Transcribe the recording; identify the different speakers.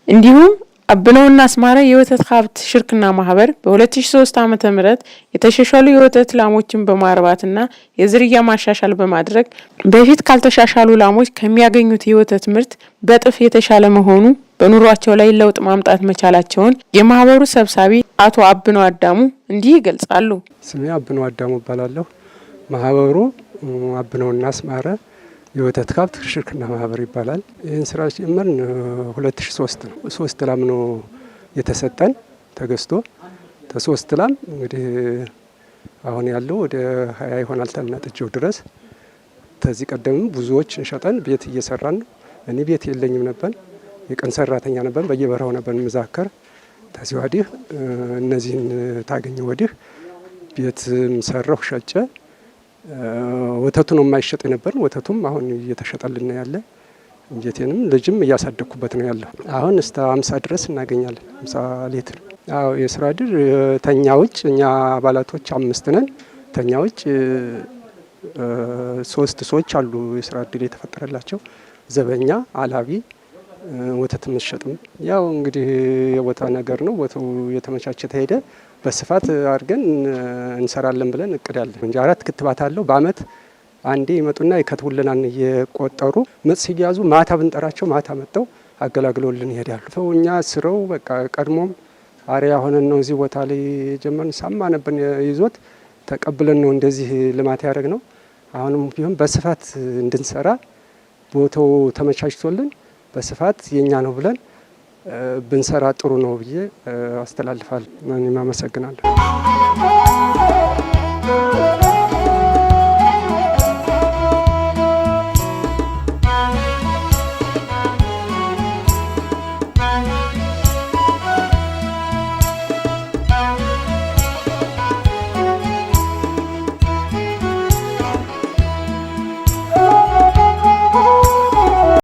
Speaker 1: እንዲሁም አብነውና አስማረ የወተት ሀብት ሽርክና ማህበር በ2003 ዓ.ም. የተሻሻሉ የወተት ላሞችን በማርባትና የዝርያ ማሻሻል በማድረግ በፊት ካልተሻሻሉ ላሞች ከሚያገኙት የወተት ምርት በእጥፍ የተሻለ መሆኑ በኑሯቸው ላይ ለውጥ ማምጣት መቻላቸውን የማህበሩ ሰብሳቢ አቶ አብነው አዳሙ እንዲህ ይገልጻሉ።
Speaker 2: ስሜ አብነው አዳሙ እባላለሁ። ማህበሩ አብነውና አስማረ የወተት ከብት ሽርክና ማህበር ይባላል። ይህን ስራ ጀመርን 2003 ነው። ሶስት ላም ነው የተሰጠን ተገዝቶ። ተሶስት ላም እንግዲህ አሁን ያለው ወደ 20 ይሆናል ተናጥጀው ድረስ። ከዚህ ቀደምም ብዙዎች ሸጠን ቤት እየሰራን ነው። እኔ ቤት የለኝም ነበር፣ የቀን ሰራተኛ ነበር፣ በየበረሃው ነበር ምዛከር። ከዚህ ወዲህ እነዚህን ታገኘ ወዲህ ቤትም ሰራሁ ሸጨ። ወተቱ ነው የማይሸጥ የነበር፣ ወተቱም አሁን እየተሸጠልን ያለ። እንጀቴንም ልጅም እያሳደግኩበት ነው ያለው። አሁን እስከ 50 ድረስ እናገኛለን፣ 50 ሊትር። አዎ፣ የስራ እድል ተኛ ውጭ እኛ አባላቶች አምስት ነን። ተኛ ውጭ ሶስት ሰዎች አሉ የስራ እድል የተፈጠረላቸው፣ ዘበኛ፣ አላቢ፣ ወተት የምትሸጥም። ያው እንግዲህ የቦታ ነገር ነው። ቦታው የተመቻቸ ተሄደ በስፋት አድርገን እንሰራለን ብለን እቅዳለን እንጂ አራት ክትባት አለው። በአመት አንዴ ይመጡና ይከትቡልናል እየቆጠሩ። ምጥ ሲያዙ ማታ ብንጠራቸው ማታ መጥተው አገላግለውልን ይሄዳሉ። እኛ ስረው በቃ ቀድሞም አሪያ ሆነን ነው እዚህ ቦታ ላይ የጀመርን። ሳማ ነበር ይዞት ተቀብለን ነው እንደዚህ ልማት ያደረግ ነው። አሁንም ቢሆን በስፋት እንድንሰራ ቦታው ተመቻችቶልን በስፋት የኛ ነው ብለን ብንሰራ ጥሩ ነው ብዬ አስተላልፋለሁ። እኔም አመሰግናለሁ።